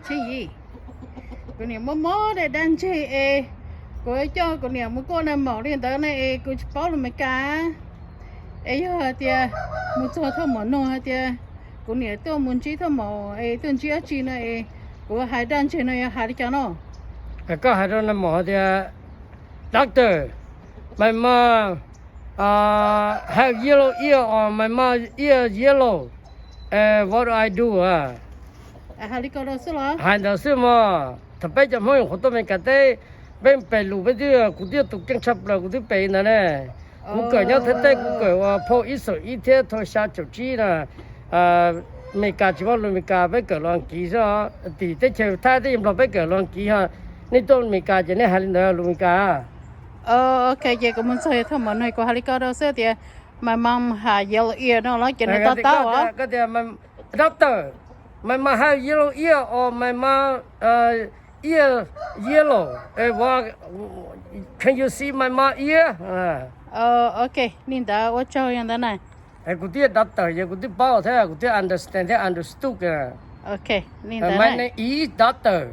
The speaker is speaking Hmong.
Kuv niam mob mob daj ntseg es kuv coj kuv niam mus kuaj nais maum li ntawd ne es kuv tsis paub lus Meskas. Es yog hais tias mus txog thaj maum nug hais tias kuv niam tuaj mus ntsib thaj maum es tuaj ntsib dab tsi no es kuv hais daj ntseg no yog hais li cas no? Koj hais rau nais maum hais tias, Doctor, my mom have yellow ear or my mom ear yellow. What do I do? Hais li ko rau xwb los? Hais ntawd xwb mog. Thaum peb cov Hmoob nyuam qhuav tuaj Meskas teb, peb pem lus peb twb, kuv twb yog tus keej tshaj plaws kuv twb pem ntawd ne. Kuv kawm nyob Thaib teb kuv kawm ua phau ib xus ib thiab thau xya caum tsib na. Meskas tsis paub lus Meskas peb kawm lus Askiv xwb. Tim teb chaws Thaib teb chaws Nplog peb kawm lus Askiv ho. Nej tuaj Meskas ces nej hais li ntawd lus Meskas. Ok, ces kuv mus txog thaj maum nug kuv hais li ko rau xwb tias my mom has yellow ear no los ces nws to taub os. Koj tias, Doctor, my mom have yellow ear or my mom ear yellow. Can you see my mom ear? Ok, li ntawd ua tsaug yog ntawd na. Kuv twb yog doctor ces kuv twb paub thiab kuv twb understand thiab understood. Ok, li ntawd. My name is doctor.